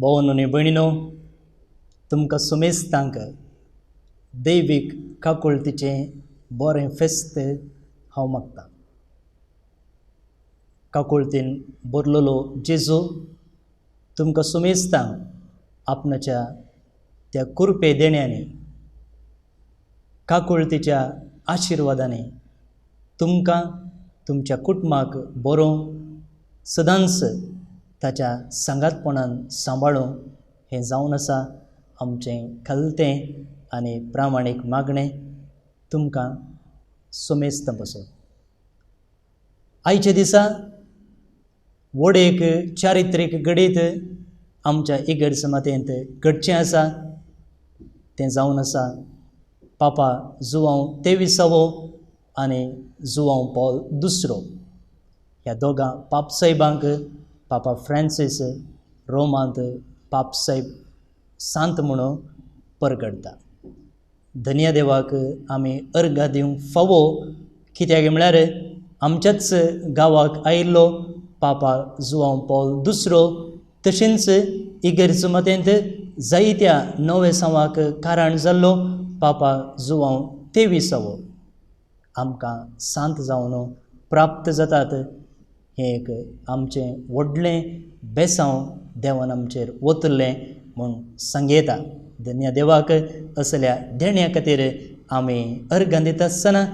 भोवन आनी भयणीनो, तुमकां सुमेस्तांक दैवीक काकुळतीचें बरें फेस्त हांव मागतां. काकुळतीन भरलेलो जेजू तुमकां सुमेस्तांक आपणाच्या त्या कुरपे देण्यांनी, काकुळतीच्या आशिर्वादांनी तुमकां तुमच्या कुटुंबाक बरोवंक सदांच ताच्या सांगातपणान सांबाळूंक हें जावन आसा आमचें खलतें आनी प्रामाणीक मागणें तुमकां सुमेस्त बसून. आयच्या दिसा व्हड एक चारित्रीक घडीत आमच्या इगर्ज मातयेंत घडचें आसा, तें जावन आसा पापा जुवांव तेविसावो आनी जुवांव पॉल दुसरो ह्या दोगां पापसाहेबांक पापा फ्रांसीस रोमांत पापसाहेब सांत म्हणून परगडटा. धनया देवाक आमी अर्गां दिवंक फावो, कित्याक म्हळ्यार आमच्याच गांवाक आयिल्लो पापा जुवांव पॉल दुसरो तशेंच इगर्ज मातयेंत जायत्या नवेसांवाक कारण जाल्लो पापा जुवांव तेविसावो आमकां सांत जावन प्राप्त जातात. हें एक आमचें व्हडलें बेसांव देवान आमचेर ओतलें म्हूण सांगयता. धन्य देवाक असल्या देण्या खातीर आमी अर्गां दिता आसतना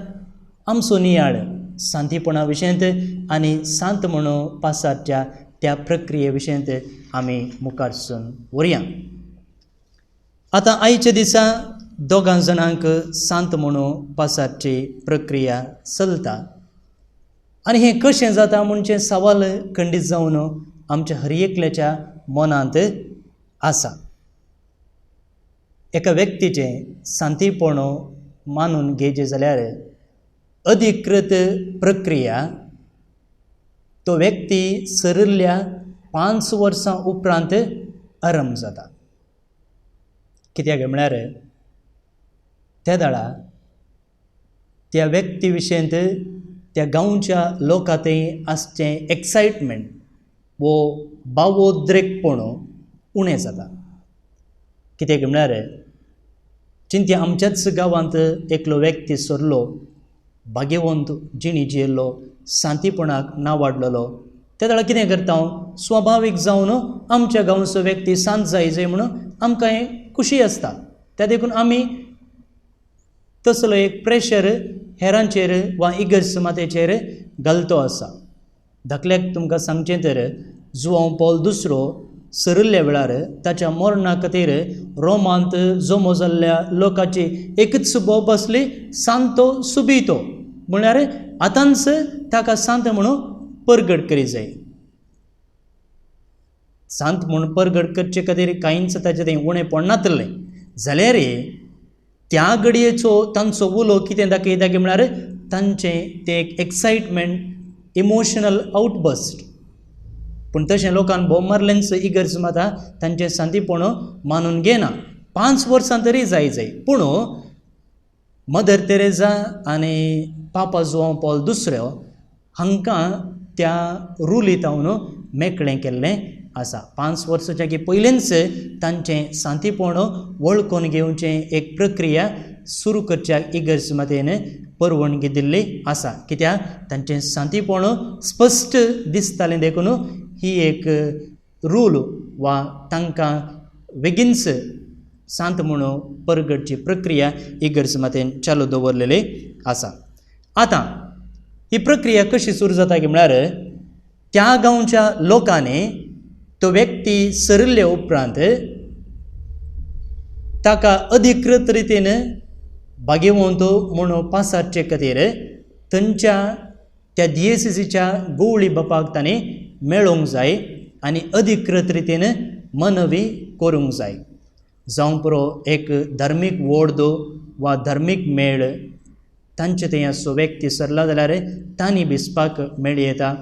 आमचो नियाळ सांतीपणा विशयांत आनी सांत म्हणून पासारच्या त्या प्रक्रिये विशयांत आमी मुखार सून व्हरया. आतां आयच्या दिसा दोगां जाणांक सांत म्हणून पासारची प्रक्रिया चलता आनी हें कशें जाता म्हणचें सवाल खंडीत जावन आमच्या हर एकल्याच्या मनांत आसा. एका व्यक्तीचें सांतीपण मानून घेयचें जाल्यार अधिकृत प्रक्रिया तो व्यक्ती सरिल्ल्या 5 वर्सां उपरांत आरंभ जाता. कित्याक म्हळ्यार त्या वेळा त्या व्यक्ती विशयंत त्या गांवच्या लोकां थंय आसचें एक्सायटमेंट वो भावोद्रेकपण उणें जाता. कित्याक म्हळ्यार चिंत्या आमच्याच गांवांत एकलो व्यक्ती सरलो, भाग्यवंत जिणी जियेल्लो, सांतीपणाक नावाडलेलो. त्या वेळार कितें करता हांव स्वभावीक जावन आमच्या गांवचो व्यक्ती सांत जाय जाय म्हणून आमकां हें खुशी आसता. त्या देखून आमी तसलो एक प्रेशर हेरांचेर वा इगर्ज मातेचेर घालतो आसा. धाकल्याक तुमकां सांगचें तर जुवांव पॉल दुसरो सरिल्ल्या वेळार ताच्या मरणा खातीर रोमांत जमो जाल्ल्या लोकांची एकच बोब आसली, सांतो सुबितो, म्हळ्यार आतांच ताका सांत म्हणून परगट करी जाय. सांत म्हूण परगट करचे खातीर कांयच ताचें थंय उणें पडनातलें जाल्यार त्या घडयेचो तांचो उलो कितें दाखयता की म्हळ्यार तांचें तें एक एक्सायटमेंट, इमोशनल आवटबस्ट. पूण तशें लोकान भोव मारलेंच इगर्ज माता तांचें सांतीपण मानून घेना. 5 वर्सां तरी जाय जाय. पूण मदर तेरेजा आनी पापा जुवांव पॉल दुसरो हांकां त्या रुलीतावन मेकळें केल्लें आसा. 5 वर्साच्या की पयलींच तांचें सांतीपण वळखून घेवचें एक प्रक्रिया सुरू करच्या इगर्ज मातेन परवानगी दिल्ली आसा. कित्याक तांचें सांतीपण स्पश्ट दिसतालें देखून ही एक रूल वा तांकां बेगीनच सांत म्हणून परगटची प्रक्रिया इगर्ज मातेन चालू दवरलेली आसा. आतां ही प्रक्रिया कशी सुरू जाता की म्हळ्यार त्या गांवच्या लोकांनी तो व्यक्ती सरिल्ले उपरांत ताका अधिकृत रितीन भाग्यवंत म्हणून पासारचे खातीर थंयच्या त्या दियेसीच्या गोवळी बापाक तांणी मेळोवंक जाय आनी अधिकृत रितीन मनवी करूंक जाय. जावं पुरो एक धार्मीक वोर्द वा धार्मीक मेळ तांचे थंय असो व्यक्ती सरला जाल्यार तांणी भिजपाक मेळयता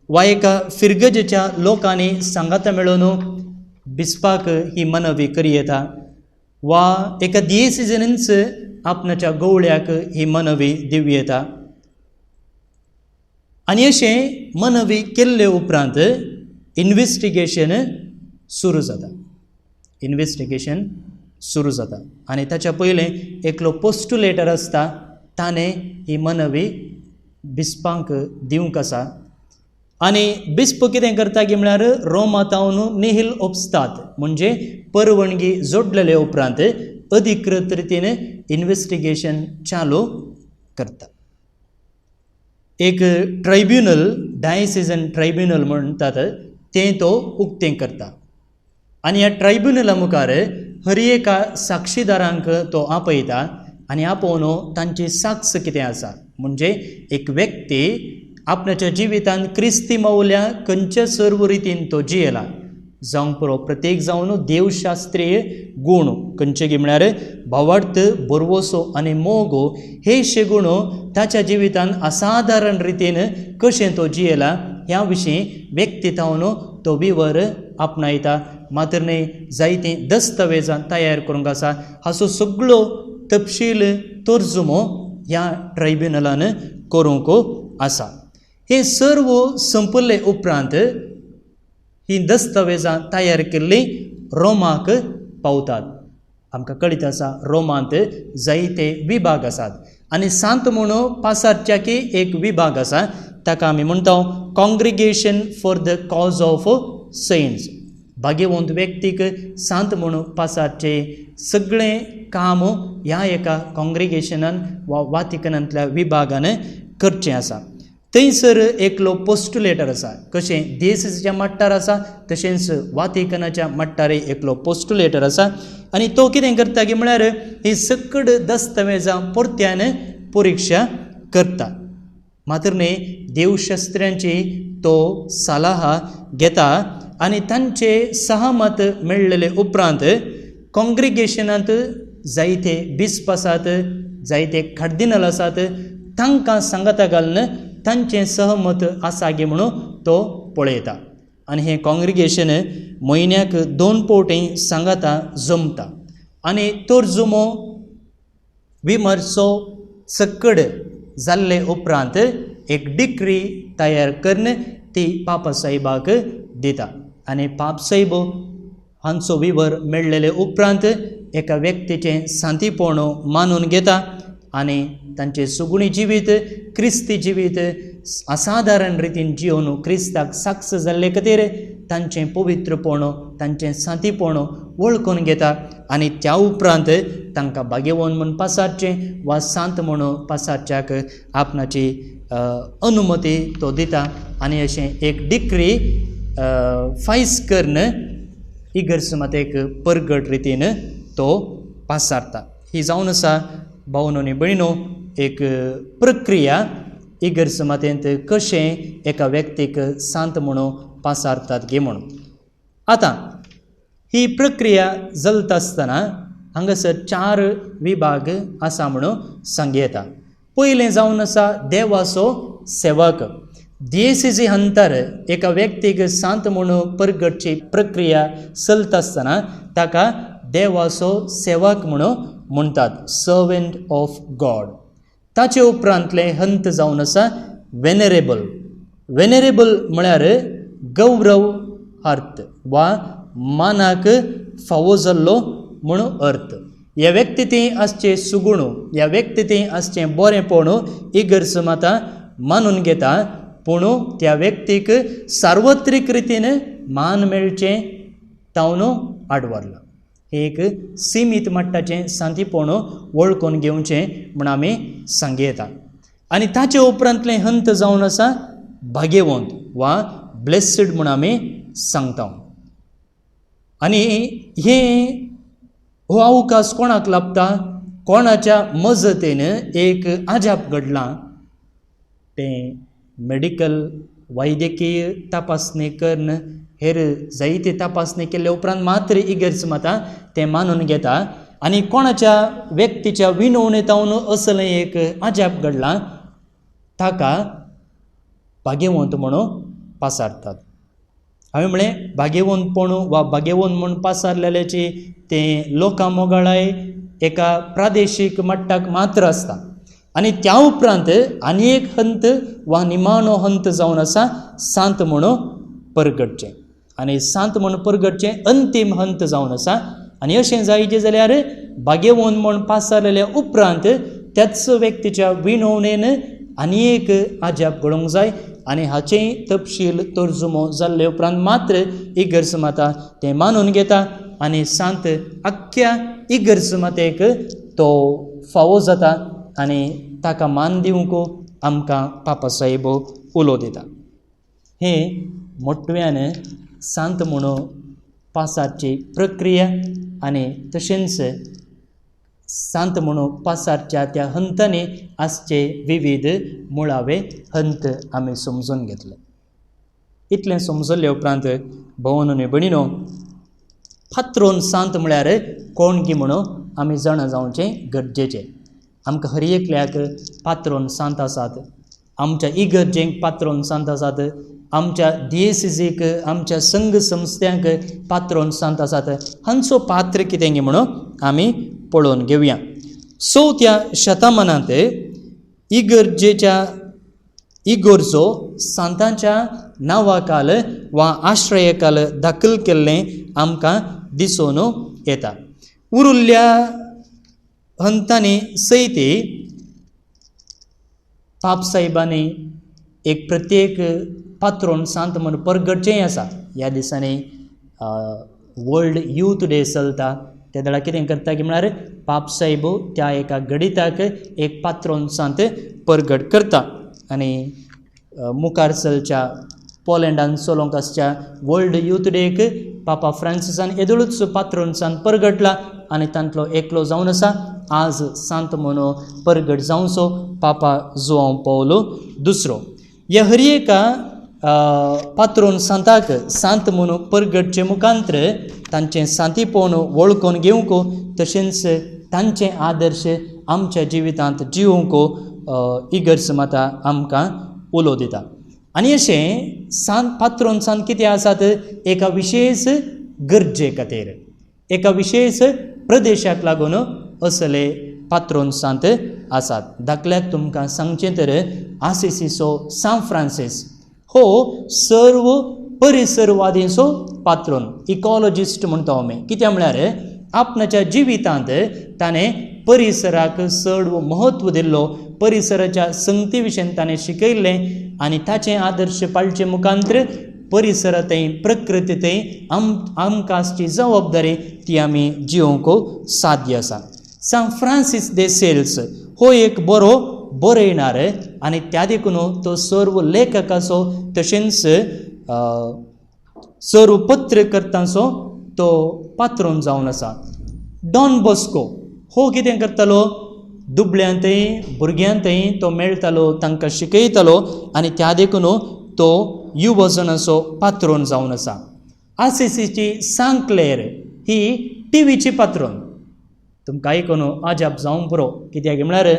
वा एका फिरगजेच्या लोकांनी सांगाता मेळोवन भिजपाक ही मनवी करयता वा एका दियेसिजनच आपणाच्या गवळ्याक ही मनवी दिवं येता. आनी अशें मनवी केल्ले उपरांत इन्वेस्टिगेशन सुरू जाता. इन्वेस्टिगेशन सुरू जाता आनी ताच्या पयलें एकलो पोस्टुलेटर आसता, ताणें ही मनवी बिस्पांक दिवंक आसा. आनी बिस्प कितें करता की म्हळ्यार रोमातावन निहील ओपस्तात म्हणजे परवणगी जोडलेले उपरांत अधिकृत रितीन इन्वेस्टिगेशन चालू करता. एक ट्रायब्युनल, डायसिजन ट्रायब्युनल म्हणटात तें तो उक्तें करता आनी ह्या ट्रायब्युनला मुखार हर एका साक्षीदारांक तो आपयता आनी आपोवन तांची साक्ष कितें आसा म्हणजे एक व्यक्ती आपणाच्या जिवितांत क्रिस्ती मौल्या खंयच्या सर्व रितीन तो जियेला जावंक पुरो प्रत्येक जावन देवशास्त्रीय गूण खंयचे की म्हळ्यार भावार्थ, भरवसो आनी मोग हे शेगूण ताच्या जिवितांत असाधारण रितीन कशें तो जियेला ह्या विशीं व्यक्ती तावन तो विवर आपणायता. मात्र न्हय जायतीं दस्तावेजां तयार करूंक आसा हाचो सगळो तपशील तर्जुमो ह्या ट्रायब्युनलान करूंक आसा. हे सर्व संपले उपरांत ही दस्तावेजां तयार केल्लीं रोमाक पावतात. आमकां कळीत आसा रोमांत जायते विभाग आसात आनी सांत म्हणून पासारच्याकी एक विभाग आसा ताका आमी म्हणटा congregation for the cause of saints. भाग्यवंत व्यक्तीक सांत म्हणून पासारचे सगळें काम ह्या एका काँग्रिगेशनान वा वातिकनांतल्या विभागान करचें आसा. थंयसर एकलो पोस्टुलेटर आसा, कशें देसीच्या मट्टार आसा तशेंच वातिकनाच्या मट्टारय एकलो पोस्टुलेटर आसा आनी तो कितें करता की म्हळ्यार ही सकड दस्तावेजां परत्यान परिक्षा करता. मात्र न्हय देवशास्त्र्यांची तो सलाह घेता आनी तांचे सहमत मेळ्ळेले उपरांत काँग्रिगेशनांत जायते बिस्प आसात, जायते कार्दिनल आसात, तांकां सांगाता घालून तांचें सहमत आसा गे म्हणून तो पळयता. आनी हें काँग्रिगेशन म्हयन्याक 2 फावटी सांगाता जमता आनी तर्जुमो विमर्सो सकड जाल्ले उपरांत एक डिक्री तयार करून ती पापा साहेबाक दिता आनी पाप साहेब हांचो विवर मेळ्ळेले उपरांत एका व्यक्तीचें सांतीपण मानून घेता आनी तांचें सुगुणी जिवीत, क्रिस्ती जिवीत असाधारण रितीन जिवन क्रिस्ताक साक्ष जाल्ले खातीर तांचें पवित्रपण, तांचें सांतीपण वळखून घेता आनी त्या उपरांत तांकां भाग्यवंत म्हूण पासारचें वा सांत म्हूण पासारच्याक आपणाची अनुमती तो दिता आनी अशें एक डिक्री फायस करून इगर्ज मातेक परगट रितीन तो पासारता. ही जावन आसा भावनो आनी भयणो एक प्रक्रिया इगर्ज मातेंत कशें एका व्यक्तीक सांत म्हणून पासारतात गे म्हणून. आतां ही प्रक्रिया चलता आसतना हांगासर 4 विभाग आसा म्हणून सांग येता. पयलें जावन आसा देवाचो सेवक. दियेसीजी हंतर एका व्यक्तीक सांत म्हणून परगटची प्रक्रिया चलता आसतना ताका देवाचो सेवक म्हणून म्हणटात, सर्वंट ऑफ गॉड. ताचे उपरांतलें हंत जावन आसा वेनेरेबल. वेनेरेबल म्हळ्यार गौरव अर्थ वा मानाक फावो जाल्लो म्हणून अर्थ. ह्या व्यक्तींत आसचें सुगुण, ह्या व्यक्तींत आसचें बरेंपण इगर्ज माता मानून घेता, पूण त्या व्यक्तीक सार्वत्रीक रितीन मान मेळचें तावन आडवारलां. एक सिमीत मट्टाचें सांतीपण वळखून घेवचें म्हूण आमी सांगयता. आनी ताचे उपरांतलें हंत जावन आसा भाग्यवंत वा ब्लेस्ड म्हूण आमी सांगता. आनी हे हो अवकाश कोणाक लाभता? कोणाच्या मजतीन एक अजाप घडलां तें मेडिकल वैद्यकीय तपासणी करून हेर जायती तपासणी केल्ले उपरांत मात्र इगर्ज माता तें मानून घेता. आनी कोणाच्या व्यक्तीच्या विनवणेतावन असलें एक अजाप घडलां ताका भाग्यवंत म्हणून पासारतात. हांवें म्हणलें भाग्यवंतपण वा भाग्यवंत म्हूण पासारलेल्याची तें लोकां मोगाळाय एका प्रादेशीक मट्टाक मात्र आसता. आनी त्या उपरांत आनी एक हंत वा निमाणो हंत जावन आसा सांत म्हणून परगटचें. आनी सांत म्हूण परगटचें अंतीम हंत जावन आसा. आनी अशें जायचे जाल्यार भाग्यवंत म्हूण पासारलेल्या उपरांत त्याच व्यक्तीच्या विनवणेन आनी एक आजाप घडोवंक जाय आनी हाचेंय तपशील तर्जुमो जाल्ले उपरांत मात्र इगर्ज माता तें मानून घेता आनी सांत आख्ख्या इगर्ज मातेक तो फावो जाता आनी ताका मान दिवंक आमकां पापा साहेब उलो दिता. हें मोटव्यान सांत म्हणून पासाची प्रक्रिया आनी तशेंच सांत म्हणून पासारच्या त्या हंतांनी आसचे विविध मुळावे हंत आमी समजून घेतले. इतलें समजल्ले उपरांत भोवन आनी भयणीनो, पात्रोन सांत म्हळ्यार कोण की म्हणून आमी जाणा जावचें गरजेचें. आमकां हर एकल्याक पात्रोन सांत आसात, आमच्या इगर्जेंक पात्रोन सांत आसात, आमच्या दियेसिजीक, आमच्या संघ संस्थ्यांक पात्रोन सांत आसात. हांचो पात्र कितें म्हणून आमी पळोवन घेवया. चवथ्या शतमानांत इगर्जेच्या इगर्जो सांतांच्या नांवाखाल वा आश्रयकाल दाखल केल्लें आमकां दिसून येता. उरिल्ल्या हंतांनी सयत पापसाहेबांनी एक प्रत्येक पात्रोन सांत म्हूण परगटचेंय आसा. ह्या दिसांनी वर्ल्ड यूथ डे चलता, त्या वेळार कितें करता की म्हळ्यार पापसाहेब त्या एका गणिताक एक पात्रोन सांत परगट करता आनी मुखार चलच्या पोलंडान चलोवंक आसच्या वर्ल्ड यूथ डेक पापा फ्रांसिसान येदोळूच पात्रोन सांत परगटला आनी तांतलो एकलो जावन आसा आज सांत म्हणून परगट जावचो पापा जुआंव पावलो दुसरो. ह्या हर एका पात्रोन सांताक सांत म्हणून परगटचे मुखांत्र तांचें सांतीपण वळखून घेवंक तशेंच तांचे आदर्श आमच्या जिवितांत जिवंक इगर्ज माता आमकां उलो दिता. आनी अशें सांत पात्रोन सांत कितें आसात एका विशेश गरजे खातीर, एका विशेश प्रदेशाक लागून असले पात्रोन सांत आसात. दाखल्याक तुमकां सांगचें तर आसिसीचो सांत फ्रांसीस हो सर्व परिसरवादींचो पात्रोन, इकॉलॉजिस्ट म्हणटा आमी. कित्याक म्हळ्यार आपणाच्या जिवितांत ताणें परिसराक चड म्हत्व दिल्लो, परिसराच्या संगती विशयन ताणें शिकयल्लें आनी ताचें आदर्श पाळचे मुखांत्र परिसरांतय प्रकृतींतय आमकां आसची जबाबदारी ती आमी जिवंक साध्य आसा. सांत फ्रांसीस दे सेल्स हो एक बरो बरयणार आनी त्या देखून तो सर्व लेखकाचो तशेंच सर्व पत्रकर्तांचो तो पात्रोन जावन आसा. डॉन बॉस्को हो कितें करतालो, दुबळ्यांतय भुरग्यांतय तो मेळटालो, तांकां शिकयतालो आनी त्या देखून तो युवजनाचो पात्रोन जावन आसा. आसिसीची सांत क्लेर ही टिवीची पात्रोन. तुमकां आयकून अजाप जावंक पुरो, कित्याक म्हळ्यार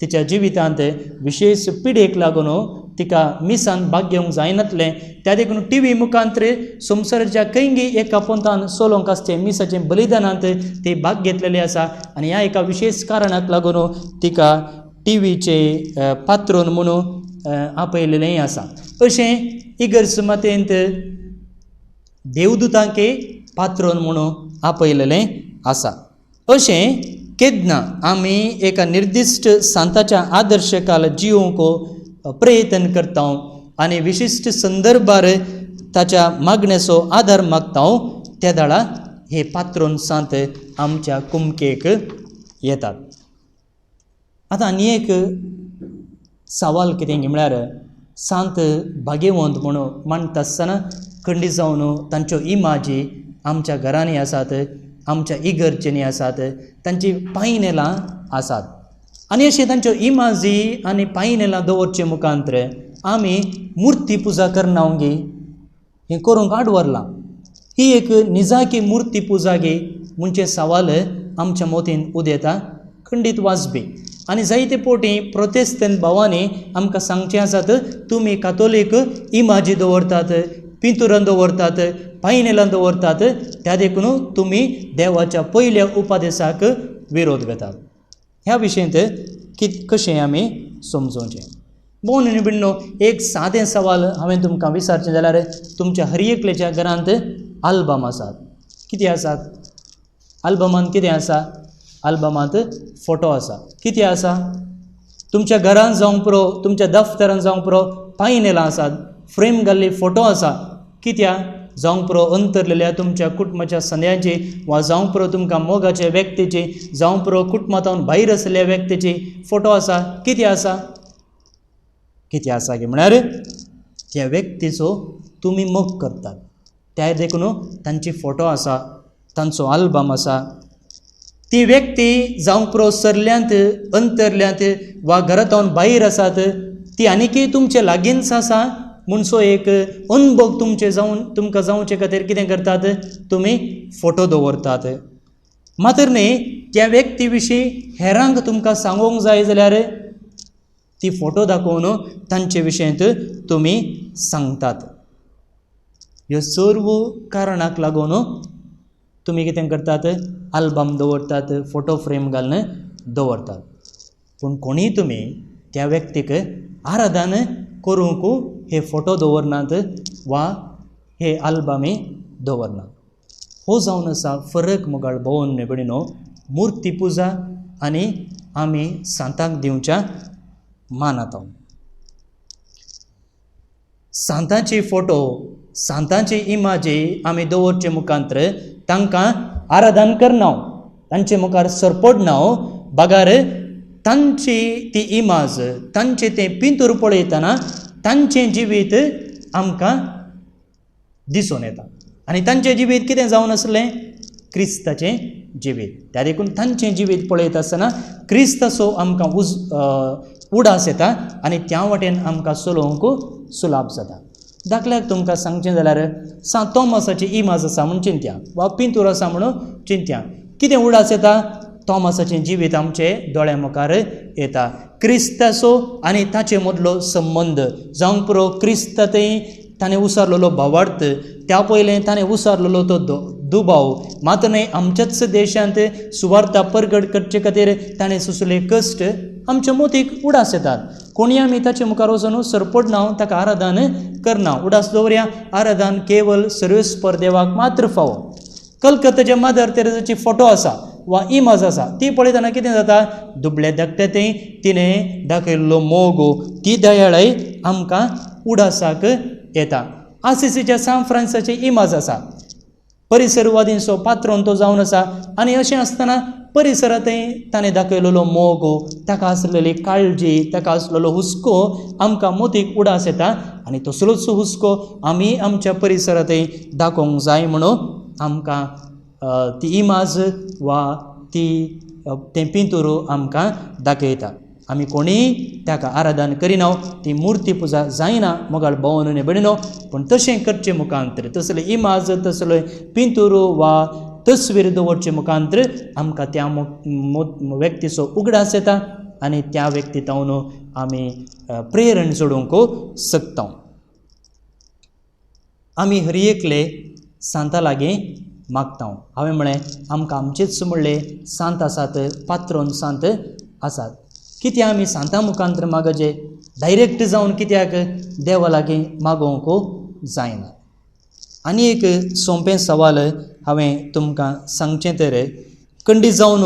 तिच्या जिवितांत विशेश पिडेक लागून तिका मिसान भाग घेवंक जायनातलें, त्या देखून टी व्ही मुखांत्र संवसाराच्या खंयगी एका पंथान चलोवंक आसचें मिसाचें बलिदानांत ती भाग घेतलेली आसा आनी ह्या एका विशेश कारणाक लागून तिका टी व्हीचे पात्रोन म्हणून आपयलेलेंय आसा. अशें इगर्ज मातेंत देवदूतांके पात्रोन म्हणून आपयलेलें आसा. अशें केन्ना आमी एका निर्दिश्ट सांताच्या आदर्शकाल जिवंक प्रयत्न करता आनी विशिश्ट संदर्भार ताच्या मागण्याचो आदार मागता त्या वेळार हे पात्रोन सांत आमच्या कुमकेक येतात. आतां आनी एक सवाल कितें म्हळ्यार सांत भाग्यवंत म्हणून मानता आसतना खंडीत जावन तांच्यो इमाजी आमच्या घरांनी आसात, आमच्या इगर्जेंनी आसात, तांची पायनेलां आसात आनी अशें तांच्यो इमाजी आनी पायनेलां दवरचे मुखांत्र आमी मुर्ती पुजा करना गे, हें करूंक आडवरलां. ही एक निजाकी मुर्ती पुजा गे म्हणचें सवाल आमच्या मोतीन उदेता खंडीत वाजपी. आनी जायते पोटी प्रोटेस्टंट भावांनी आमकां सांगचें आसात, तुमी कातोलीक इमाजी दवरतात, पिंतुरां दवरतात, पायनेलां दवरतात, त्या देखून तुमी देवाच्या पयल्या उपादेसाक विरोध घेतात. ह्या विशयंत कशें आमी समजोवचें? बोन आनी बिण्णो, एक सादें सवाल हांवें तुमकां विचारचें जाल्यार तुमच्या हर एकल्याच्या घरांत आल्बम आसात. कितें आसात? आल्बमांत कितें आसा? आल्बमांत फोटो आसा. कितें आसा? तुमच्या घरांत जावंक पुरो, तुमच्या दफ्तरांत जावंक पुरो, पायनेलां आसात, फ्रेम घाल्ली फोटो आसा. कित्याक? जावंक पुरो अंतरलेल्या तुमच्या कुटुंबाच्या संद्यांची, वा जावंक पुरो तुमकां मोगाच्या व्यक्तीची, जावंक पुरो कुटुंबांत भायर आशिल्ल्या व्यक्तीची फोटो आसा. कितें आसा? कितें आसा की म्हळ्यार त्या व्यक्तीचो तुमी मोग करतात, त्या देखून तांची फोटो आसा, तांचो आल्बम आसा. ती व्यक्ती जावंक पुरो सरल्यांत, अंतरल्यांत वा घरांत भायर आसात, ती आनीकय तुमचे लागींच आसा म्हणसो एक अनुभव तुमचे जावन तुमकां जावचे खातीर कितें करतात? तुमी फोटो दवरतात. मात्र न्ही, त्या व्यक्ती विशीं हेरांक तुमकां सांगूंक जाय जाल्यार ती फोटो दाखोवन तांचे विशयंत तुमी सांगतात. ह्यो सर्व कारणाक लागून तुमी कितें करतात? आल्बम दवरतात, फोटो फ्रेम घालून दवरतात. पूण कोणीय तुमी त्या व्यक्तीक आराधन करूंक हे फोटो दवरनात वा हे आल्बमी दवरनात. हो जावन आसा फरक मोगाळ भोवन भयणीनो, मुर्ती पुजा आनी आमी सांतांक दिवच्या मानात. सांतांची फोटो, सांतांची इमाजी आमी दवरचे मुखांत्र तांकां आराधन करना, तांचे मुखार सरपडना, बगार तांची ती इमाज, तांचे तें पिंतूर पळयतना तांचें जिवीत आमकां दिसून येता. आनी तांचें जिवीत कितें जावन आसलें? क्रिस्ताचें जिवीत. त्या देखून तांचें जिवीत पळयत आसतना क्रिस्ताचो आमकां उडास येता आनी त्या वाटेन आमकां चलोवंक सुलाभ जाता. दाखल्याक तुमकां सांगचें जाल्यार सांत तॉमासाची इमाज आसा म्हूण चिंत्या वा पिंतूर आसा म्हणून चिंत्या, कितें उडास येता? तॉमासाचें जिवीत आमचे दोळ्या मुखार येता. क्रिस्ताचो आनी ताचे मदलो संबंद जावंक पुरो, क्रिस्त थंय ताणें उसारलेलो भावार्थ, त्या पयलें ताणें उसारलेलो तो दुबाव, मात न्हय आमच्याच देशांत सुवार्था परगट करचे खातीर ताणें सोंसले कश्ट आमच्या मोतीक उडास येतात. कोणी आमी ताचे मुखार वचून सरपडना, ताका आराधन करना. उडास दवरया, आराधन केवल सर्वेस्पर देवाक मात्र फावो. कलकत्ताच्या मदर तेरेजाची फोटो आसा वा इमाज आसा, ती पळयतना कितें जाता? दुबळे धाकटे थंय तिणें दाखयल्लो मोग, ती दयाळाय आमकां उडासाक येता. आसिसीच्या सांत फ्रांसाची इमाज आसा, परिसरवादींचो पात्रोन तो जावन आसा आनी अशें आसतना परिसरांतय ताणें दाखयलेलो मोग, ताका आसलेली काळजी, ताका आसलेलो हुस्को आमकां मोतीक उडास येता आनी तसलोच हुस्को आमी आमच्या परिसरांतय दाखोवंक जाय म्हणून आमकां ती इमाज वा ती तें पिंतूर आमकां दाखयता. आमी कोणीय ताका आराधन करिना, ती मुर्ती पुजा जायना मोगाळ भोवन आनी भयणीनो. पूण तशें करचें मुखांतर तसले इमाज, तसले पिंतूर वा तस्वीर दवरचे मुखांतर आमकां त्या व्यक्तीचो उगडास येता आनी त्या व्यक्ती तावन आमी प्रेरण जोडूंक शकता. आमी हर एकले सांता लागीं मागता. हांवें म्हळें आमकां आमचेच म्हणले सांत आसात, पात्रोन सांत आसात. कित्याक आमी सांता मुखांतर मागचे? डायरेक्ट जावन कित्याक देवा लागीं मागोवंक जायना? आनी एक सोंपें सवाल हांवें तुमकां सांगचें तर, कंडी जावन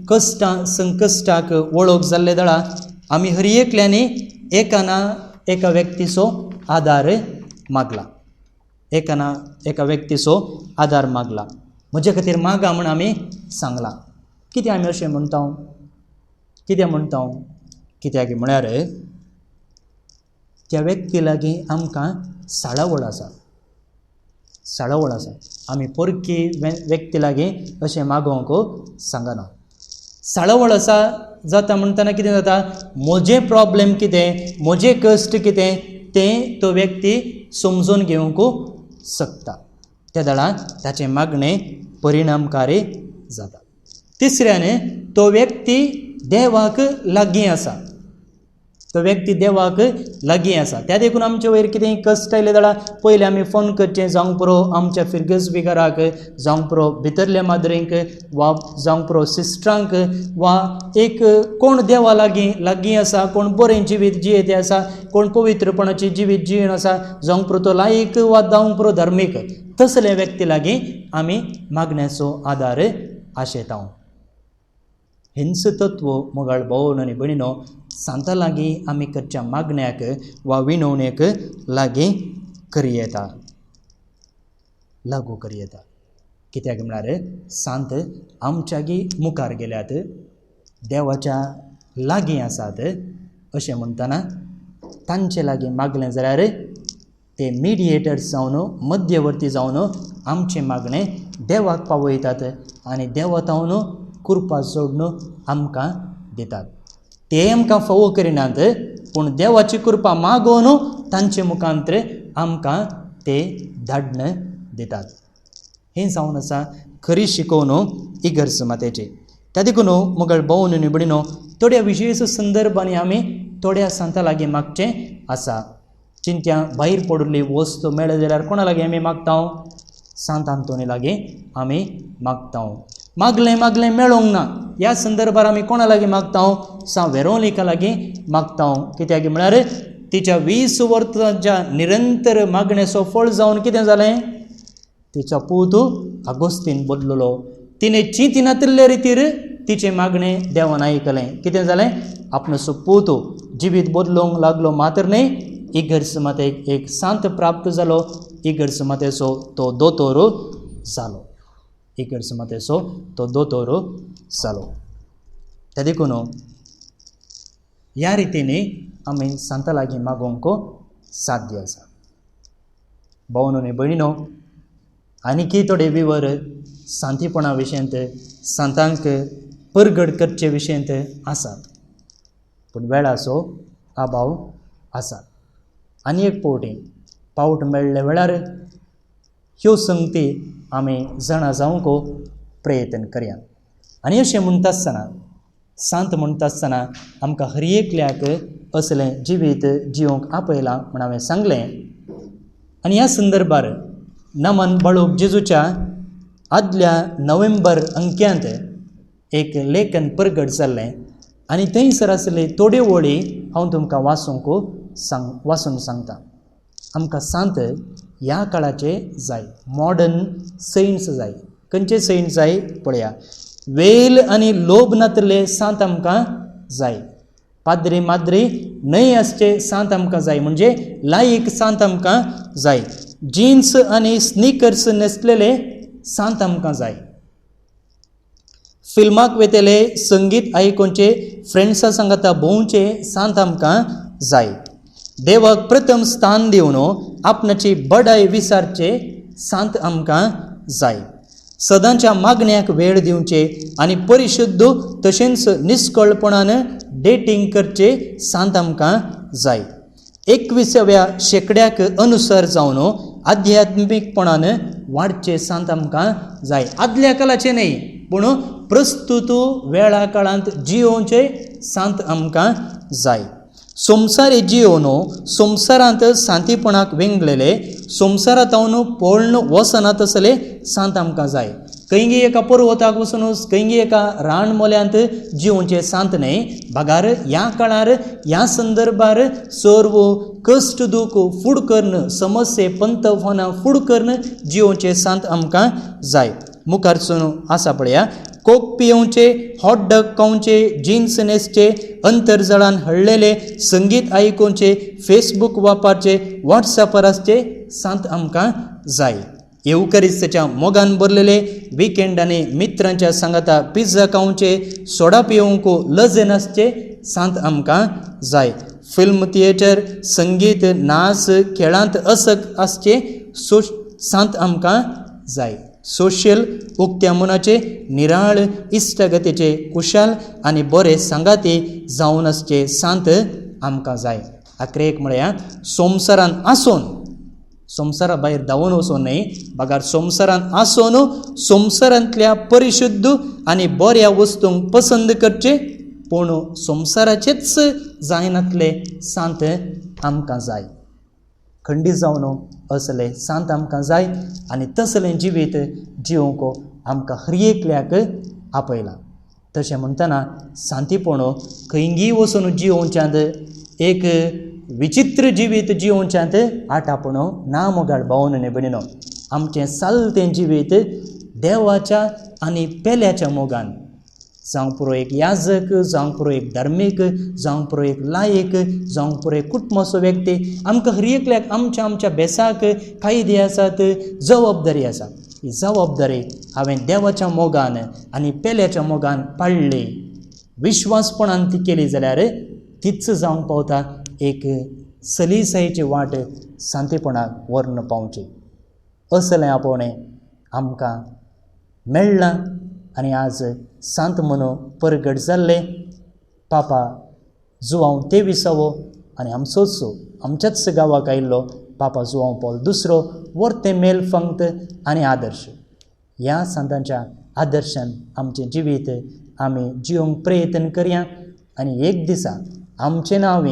कश्टां संकश्टाक वळख जाल्ले दळा आमी हर एकल्यांनी एका ना एका व्यक्तीचो आदार मागला, एका ना एका व्यक्तीचो आदार मागला. म्हजे खातीर मागा म्हूण आमी सांगलां. कितें आमी अशें म्हणटा? कितें म्हणटा? कित्याक म्हळ्यार त्या व्यक्ती लागीं आमकां साळावळ आसा, साळावळ आसा. आमी परकी व्यक्ती लागीं अशें मागोवंक सांगना. साळावळ आसा जाता म्हणटना कितें जाता? म्हजें प्रॉब्लेम कितें, म्हजें कश्ट कितें तें तो व्यक्ती समजून घेवंक शकता. त्या दळान ताचें मागणें परिणामकारी जाता. तिसऱ्यान तो व्यक्ती देवाक लागीं आसा. तो व्यक्ती देवाक लागीं आसा. त्या देखून आमचे वयर कितेंय कश्ट आयले जाल्यार पयलें आमी फोन करचें जावंक पुरो आमच्या फिरगज विगाराक, जावंक पुरो भितरल्या माद्रींक वा जावंक पुरो सिस्टरांक वा एक कोण देवा लागीं लागीं आसा, कोण बरें जिवीत जियेते आसा, कोण पवित्रपणाचें जिवीत जियेवन आसा, जावंक पुरो तो लायक वा जावंक पुरो धार्मीक, तसले व्यक्ती लागीं आमी मागण्याचो आदार आशेता. हेंच तत्व मोगाळ भाव आनी भयणीनो सांता लागीं आमी करच्या मागण्याक वा विनवणेक लागीं करयेता, लागू करयेता. कित्याक म्हळ्यार सांत आमच्यागी मुखार गेल्यात, देवाच्या लागीं आसात अशें म्हणटना तांचे लागीं मागलें जाल्यार ते मिडिएटर्स जावन, मध्यवर्ती जावन आमचें मागणें देवाक पावयतात आनी देवा तावन कृपा जोडून आमकां दितात. ते आमकां फावो करिनात पूण देवाची कृपा मागोवन तांचे मुखांतर आमकां ते धाडण दितात. हें जावन आसा खरी शिकोवन इगर्ज मातेची. त्या देखून मोगाळ भाव आनी भयणीनो थोड्या विशयचो संदर्भांनी आमी थोड्या सांता लागीं मागचें आसा. चिंत्या भायर पडिल्ली वस्तू मेळ्ळी जाल्यार कोणा लागीं आमी मागता? सांत आंतोनी लागीं आमी मागता. मागलें मागलें मेळोंक ना ह्या संदर्भार आमी कोणा लागीं मागता? सांत वेरोनिका लागीं मागता. कित्याक म्हळ्यार तिच्या 20 वर्सांच्या निरंतर मागण्याचो फळ जावन कितें जालें? तिचो पूत आगोस्तीन बदललो. तिणें चिंतिनातिल्ले रितीर तिचें मागणें देवान आयकलें. कितें जालें? आपणाचो पूत जिवीत बदलूंक लागलो मात्र न्हय, इगर्ज मातेक एक सांत प्राप्त जालो, इगर्ज मातेचो तो दोतोर जालो, इगर्ज मातेचो तो दोतोर जालो. त्या देखून ह्या रितीन आमी सांता लागीं मागोवंक साध्य आसा. भावनो आनी भयणीनो आनीकय थोडे विवर सांतीपणा विशयांत, सांतांक परगट करचे विशयांत आसात, पूण वेळाचो अभाव आसा. आनी एक फावटी पावट मेळ्ळे वेळार ह्यो संगती आमी जाणा जावंक प्रयत्न करया. आनी अशें म्हणटा आसतना, सांत म्हणटा आसतना आमकां हर एकल्याक असलें जिवीत जिवंक आपयलां म्हूण हांवें सांगलें. आनी ह्या संदर्भार नमन बाळूक जेजूच्या आदल्या नोव्हेंबर अंक्यांत एक लेखन परगट जाल्लें आनी थंयसर आसले थोड्यो वळी हांव तुमकां वाचूंक वाचून सांगता. आमकां सांत ह्या काळाचे जाय, मॉडर्न सेंट्स जाय. खंयचे सेंट जाय पळया, वेल आनी लोभ नातले सांत आमकां जाय, पाद्री माद्री न्हय आसचे सांत आमकां जाय, म्हणजे लायक सांत आमकां जाय, जिन्स आनी स्निकर्स न्हेसलेले सांत आमकां जाय, फिल्माक वेतले संगीत आयकुचे फ्रेंड्सा सांगाता भोंवचे सांत आमकां जाय, देवाक प्रथम स्थान दिवन आपणाची बडाय विसारचे सांत आमकां जाय, सदांच्या मागण्याक वेळ दिवचे आनी परिशुद्ध तशेंच निस्कळपणान डेटींग करचे सांत आमकां जाय, 21व्या शेंकड्याक अनुसार जावन आध्यात्मीकपणान वाडचे सांत आमकां जाय. आदल्या काळाचे न्हय पूण प्रस्तुत वेळा काळांत जियोवचे सांत आमकां जाय. संवसारी जियोन संवसारांत सांतीपणाक वेंगलेले, संवसारांत पळोवन वचना तसले सांत आमकां जाय. खंयगी एका पर्वताक वचून, खंयगी एका रान मोल्यांत जिवोवचें सांत न्हय, बगार ह्या काळार ह्या संदर्भार सर्व कश्ट दूख फूड करून, समस्ये पंतफानां फूड करून जिवोवचें सांत आमकां जाय. मुखारसून आसा पळया, कोक पियोवचे, हॉट डॉग खावचे, जिन्स न्हेसचे, अंतर्जाळान हळ्ळेले संगीत आयकुचे, फेसबूक वापरचे, वॉट्सॅपार आसचे सांत आमकां जाय. येवकरिस्ताच्या मोगान भरलेले विकेंडांनी मित्रांच्या सांगाता पिझ्झा खावचे, सोडा पिवंक लजे नासचे सांत आमकां जाय. फिल्म थिएटर, संगीत, नाच, खेळांत असक आसचे सांत आमकां जाय. सोशल उक्त्या मनाचे, निराळ इश्टागतीचे, कुशाल आनी बरे सांगाती जावन आसचे सांत आमकां जाय. आखरेक म्हळ्यार संवसारान आसून, संवसारा भायर धांवून वचून न्हय, बगार संवसारान आसून संवसारांतल्या परिशुद्ध आनी बऱ्या वस्तूंक पसंद करचे पूण संवसाराचेच जायनातले सांत आमकां जाय. खंडीत जावन असले सांत आमकां जाय आनी तसलें जिवीत जिवंक आमकां हर एकल्याक आपयलां. तशें म्हणटना सांतीपण खंयगी वचून जिवोवच्यांत एक विचित्र जिवीत जिवोवच्यांत आटापण ना मोगाळ भावन भयणीनो. आमचें सालतें जिवीत देवाच्या आनी पेल्याच्या मोगान, जावं पुरो एक याजक, जावं पुरो एक धार्मीक, जावं पुरो एक लायक, जावं पुरो एक कुटुंबाचो व्यक्ती, आमकां हर एकल्याक आमच्या आमच्या बेसाक कायदे आसात, जबाबदारी आसा. ही जबाबदारी हांवें देवाच्या मोगान आनी पेल्याच्या मोगान पाळ्ळी, विश्वासपणान ती केली जाल्यार तीच जावंक पावता एक सलीसायेची वाट सांतेपणाक व्हरून पावची. असलें आपोवणें आमकां मेळ्ळां आनी आज सांत म्हणून परगट जाल्ले पापा जुवांव तेविसावो आनी आमचोच आमच्याच गांवाक आयिल्लो पापा जुवांव पॉल दुसरो वर्ते मेल फंक्त आनी आदर्श. ह्या सांतांच्या आदर्शान आमचें जिवीत आमी जिवंक प्रयत्न करया आनी एक दिसा आमचें नांव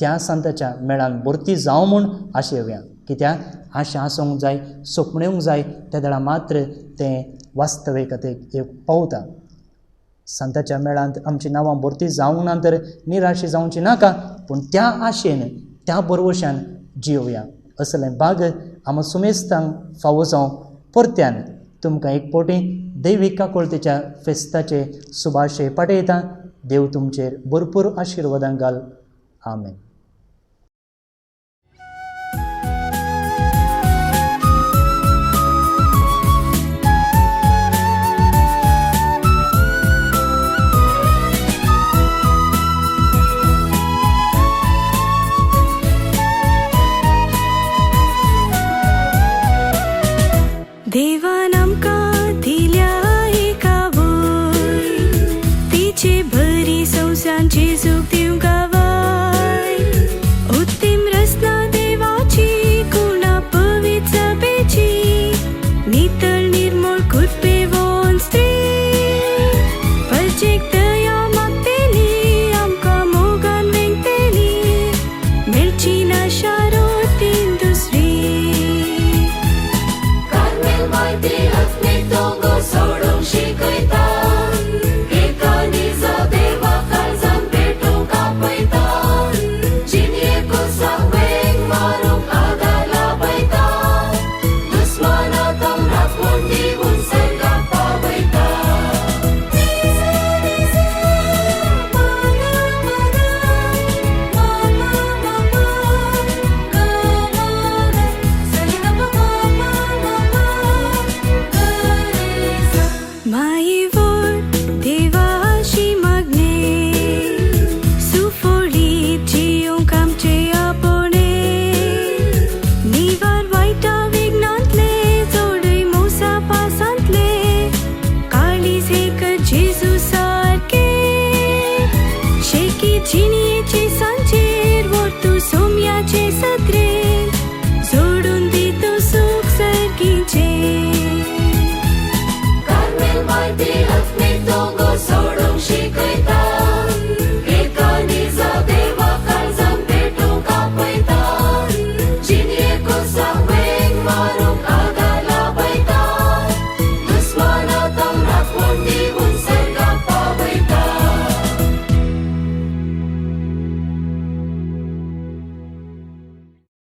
त्या सांताच्या मेळान भरती जावं म्हूण आशेवया. कित्याक आशा आसूंक जाय, सपणेवंक जाय, त्या वेळार मात्र तें वास्तविकतेक एक पावता. सांताच्या मेळांत आमची नांवां भरती जावंक ना तर निराशी जावची नाका, पूण त्या आशेन त्या भरवशान जिवया. असलें भाग आमकां सुमेस्तांक फावो जावं. परत्यान तुमकां एक फावटी दैवीक काकुळतेच्या फेस्ताचे सुभाशे पाठयता. देव तुमचेर भरपूर आशिर्वादां घाल. आमेन.